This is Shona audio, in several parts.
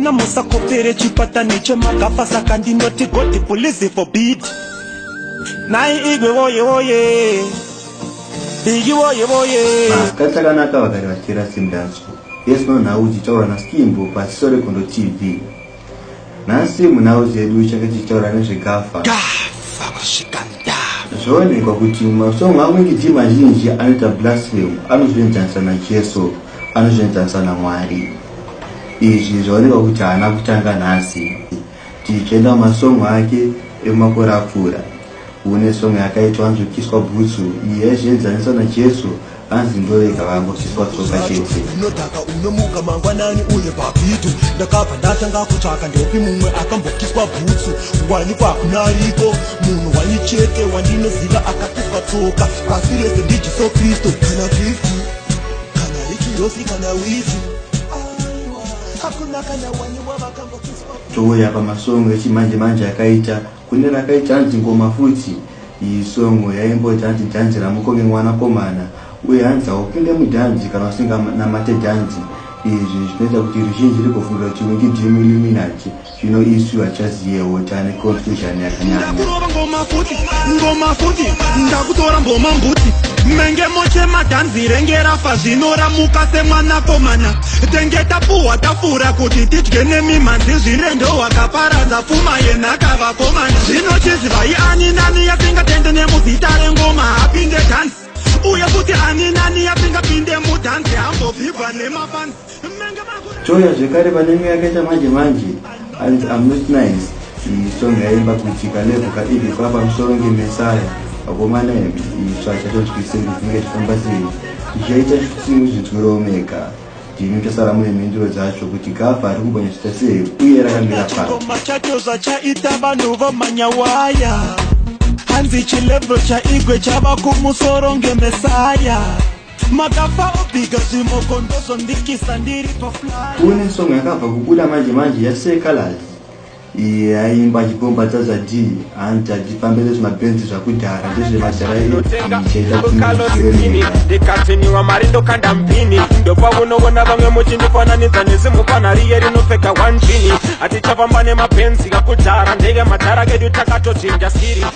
Namusakopere chipatani chemagafa saka ndinoti God please forbid. Nai Igwe woye woye. Bigi woye woye. Masikati akanaka vagari vachiteera Simdansco. Yes no nhau dzichitaurwa naSkimbo paziso regondo TV. Nhasi munhau dzedu change tichitaura nezvegafa. Gafa kusvika ndava. Zvoonekwa kuti mumasong aWinky D mazhinji anoita blasphemy anozvienzanisa naJesu, anozvienzanisa naMwari. Izvi zvaonekwa kuti haana kutanga nhasi. Tichienda mumasong ake emumakore apfuura. Kune song yakaitwa hanzi kukiswa bhutsu iyi yaizvienzanisa naJesu hanzi ndovega vangokiswa tsoka chete. Unodhaka unomuka mangwanani uye pabhitu ndakabva ndatanga kutsvaka ndopi mumwe akambokiswa bhutsu wanikwa kunariko munhu wani chete wandinoziva akakiswa tsoka pasi rese ndiJesu Kristu kana Kristu kana richirosi kana wizi aiwa hakuna kana wani wavakambokiswa. Touya pamasong echimanje manje akaita kune rakaita hanzi ngoma futi iyi song yaimboti hanzi dhanzi ramukonge mwanakomana uye hanzi haupinde mudhanzi kana usinganamate dhanzi. Izvi zvinoita kuti ruzhinji rigofunga kuti Winky D muIlluminati. Zvino isu hatichaziyewo tane confusion yakanyanya. Ndakurova ngoma futi, ngoma futi, ndakutora mboma mbuti. Menge mochema dhanzi renge rafa zvino ramuka semwanakomana. Tenge tapuhwa tafura kuti tidye nemimhanzi zvirendo wakaparadza pfuma yenhaka vakomana. Zvino chizivai ani nani yasingatende nemuzita rengoma apinde dhanzi. Uye futi ani nani yasingapinde mudhanzi ambovhibwa nemafanzi. Menge makura. Touya zvekare pane imwe yakaita manje manje hanzi I'm not nice. Iyi song yaimba kuti kalevel kaIgwe kava pamusoro ngemesaya. Vakomana imi isu hachatonzwisise kuti zvinenge zvichifamba sei. Tichaita simuzvinzwirewo mega. Ndimi muchasara mune mhinduro dzacho kuti gafa ari kumbonyatsoita sei uye rakamira papi. Chingoma chacho zvachaita vanhu vomhanya waya. Hanzi chilevel chaIgwe chava kumusoro ngemesaya. Makafa obhiga zvimoko ndozvondikisa ndiri pafly. Kune song yakabva kubuda manje manje yaSeh Calaz. Iye yaimba achibomba Zaza D hanzi hatifambe nezvimabhenzi zvakudhara ndezvemadhara ichaita kuti muzive mega. Ndikatiniwa mari ndokanda mpini ndopaunoona vamwe muchindifananidza nezimupana riye rinopfeka one jini hatichafamba nemapenzi akudhara ndege madhara kedu takatochinja skiri.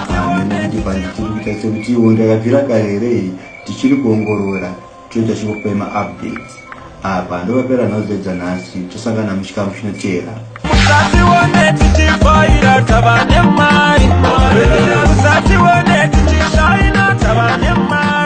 Hameno kuti panditiri kuita sekuti hondo yakabvira kare here iyi tichiri kuongorora toita chingokupai maupdates. Apa ndopapera nhau dzedu dzanhasi tosangana muchikamu chinoteera. Musatione tichivhaira tava nemari. Musatione tichishaina tava nemari.